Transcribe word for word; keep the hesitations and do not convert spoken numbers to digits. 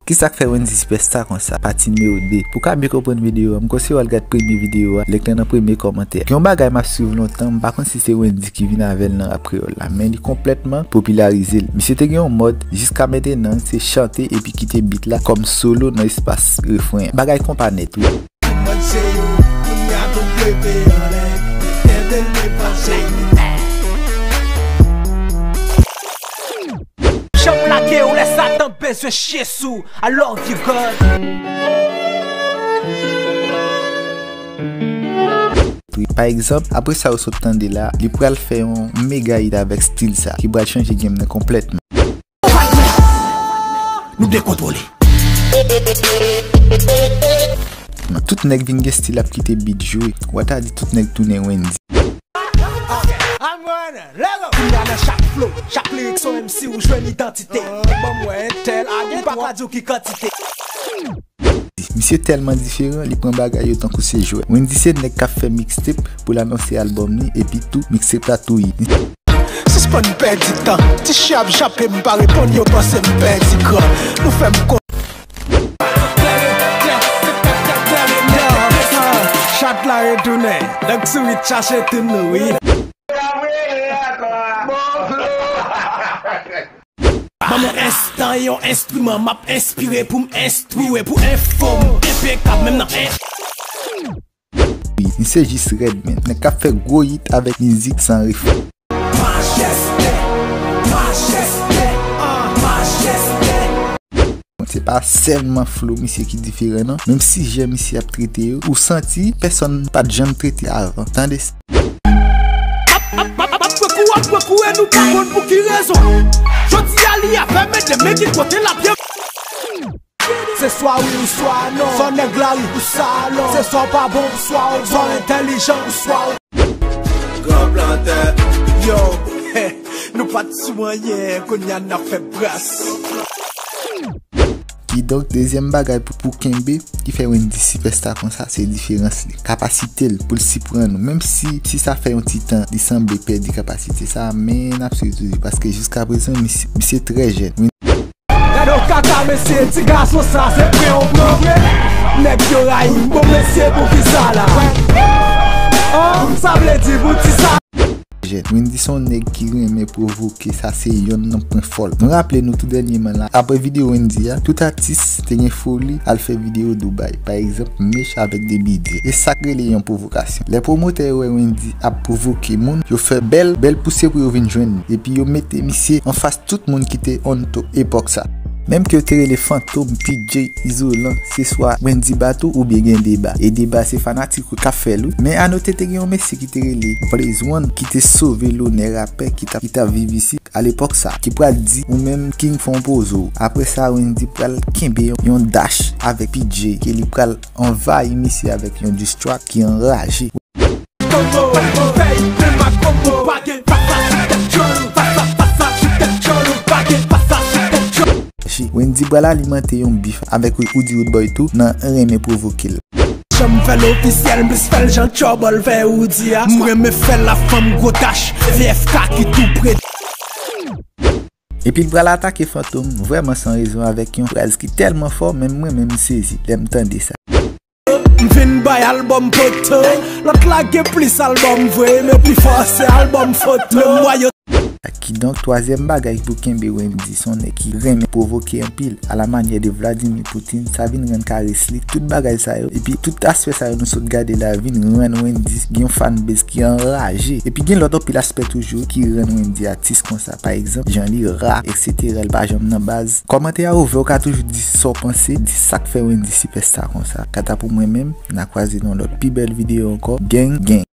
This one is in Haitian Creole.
Kisa k fè Wendy sipèsta konsa? Pati nimewo de. Pou w ka byen konprann videyo a, m konseye w al gad premye videyo a, link lan nan premye kòmantè. Gen yon bagay m ap swiv lontan, m pa konn si se Wendy ki vin avè l nan rap kreyòl la, men li konplètman popilarize l. Misye te gen yon mòd, jiska mentenan, se chante epi kite beat la kòm solo nan espas refren an. Bagay konpa nèt, wi. Mwen se yo, kounye a tou leve anlè, etènèl me pase. Janm lage w lè Satan bezwen chye sou, I love you, God. Wi, pa egzanp, apre sa yo sot tande la, li pral fè yon mega hit avèk stil sa, ki pral chanje game nan konplètman. Nou dekontwole. Tout nèg vin gen stil ap kite beat jwe. Ou ta di tout nèg tounen Wendy. Kounye a nan chak flow, chak lirik se yon M C ou jwenn idantite. Ban m wè entèl a gen twa. M pa ka di w ki kantite. Misye tèlman diferan, li pran bagay yo tankou se jwèt. Wendy se nèg k ap fè mixtape pou l anonse albòm li, epi tou, mixtape la tou hit. Sispann pèdi tan. Ti chyen ap jape m pa reponn, yo panse m pèdi kran. Nou fè m kon. Chat la retounen. Donk sou rit chache tin nou, wi. Ban m yon enstan, yon enstriman, m ap enspire pou m enstwi, pou enfo m enpekab, menm nan en- Wi, misye jis rèd, men. Nèg k ap fè gwo hit avèk mizik san refren. Majeste, majeste, ah, majeste. Bon, se pa sèlman flow misye ki diferan, non. Menm sijè misye ap trete yo, ou santi pèsonn pa t janm trete avan. Tande sa. Ap, ap, ap, ap pran kou, ap pran kou, e nou pa konn pou ki rezon. Jodi a li avè m, e demen ki kote l ap ye. Se swa wi ou swa non. Swa nèg lari ou salon. Se swa w pa bon ou swa w bon. Swa w entèlijan ou swa w. Gran plantè, yo, nou pa t sou anyen, kounye a n ap fè bras. Kidonk, dezyèm bagay pou, pou kenbe, ki fè Wendy sipèsta konsa, se diferans li. Kapasite l pou l siprann ou. Menm si, si sa fè yon ti tan, li sanble pèdi kapasite sa, men n ap swiv toujou, paske jiska prezan, misye, misye trè jèn. Gade yon kaka, mesye, ti gason sa, se pre yon pran vre. Nèg yo rayi m, bon, mesye, pou ki sa la? An, sa vle di pou ti sa. Jèn. Wendy se yon nèg ki renmen pwovoke, sa se yonn nan pwen fò l. Nou raple nou tou dènyèman la, apre videyo Wendy a, tout atis te gen foli al fè videyo Dubai. Pa egzanp, Mech avèk Debidye. E sa k rele yon pwovokasyon. Lè pwomotè yo wè Wendy ap pwovoke moun, yo fè bèl, bèl pouse pou yo vin jwenn li. Epi yo mete misye anfas tout moun ki te on top epòk sa. Menm ke yo te rele Fantom, P J, Izolan, se swa Wendy bat ou oubyen gen deba. E deba se fanatik ou k ap fè l wi. Men anote te gen yon mesye ki te rele Blaze One ki te sove lonè rapè ki t ap, ki t ap viv isit alepòk sa. Ki pral di ou menm King fè yon poze w. Apre sa, Wendy pral kenbe yon, yon dash avèk P J ke li pral anvayi misye avèk yon diss track ki anraje. Konbo, fèy, menm ak konbo, pa gen fas a sou tèt jòl ou, fas a, fas a sou tèt jòl ou, pa gen fas a sou tèt jòl. Wendy pral alimante yon bif avèk Oudi Roodboy tou nan renmen pwovoke l. Janm fè l ofisyèl, m plis fè l jan Trouble fè Oudi a. M renmen fè l ak fanm gwo tach, V F K ki tou pre. Epi l pral atake Fantom vrèman san rezon avèk yon fraz ki tèlman fò, menm mwen menm m sezi lè m tande sa. M vin bay albòm poto. Lòt la gen plis albòm vre, men pi fò se albòm foto. Memwa yo. Kidonk, twazyèm bagay pou kenbe Wendy, se yon nèg ki renmen pwovoke anpil, alamanyè de Vladimir Putin, sa vin rann kares li, tout bagay sa yo, epi tout aspè sa yo nou sot gade la vin rann Wendy gen yon fanbase ki anraje. Epi gen lòt anpil aspè toujou ki rann Wendy atis konsa, pa egzanp, jan li ra, et cetera, li pa janm nan baz. Kòmantè a ouvè, ou ka toujou di sa w panse, di sa k fè Wendy sipèsta konsa. Kanta pou mwen menm, n a kwaze nan lòt pi bèl videyo ankò. Gang, gang.